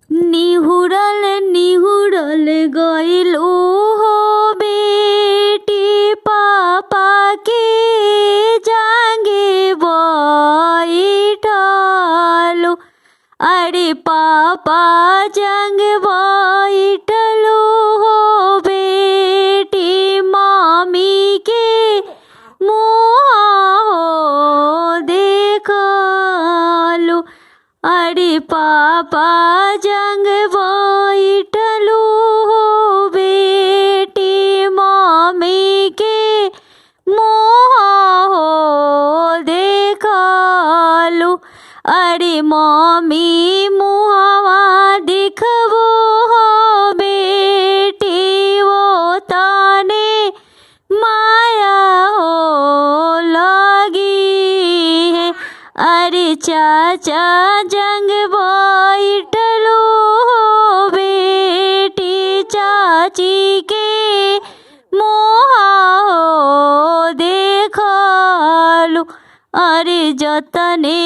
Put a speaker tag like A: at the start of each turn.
A: निहुरल निहुरल गइलो हो बेटी पापा के जांगे बैठलो। अरे पापा जंग बैठलो हो बेटी मामी के मुँह हो देखलो। अरे पापा जंग बैठलो हो बेटी मामी के मुँह हो देखलो। अरे मामी मुहवा देखबो हो बेटी वो ताने माया हो लगी है। अरे चाचा जंग बैठलो हो बेटी चाची के मुँह हो देखलो। अरे जतने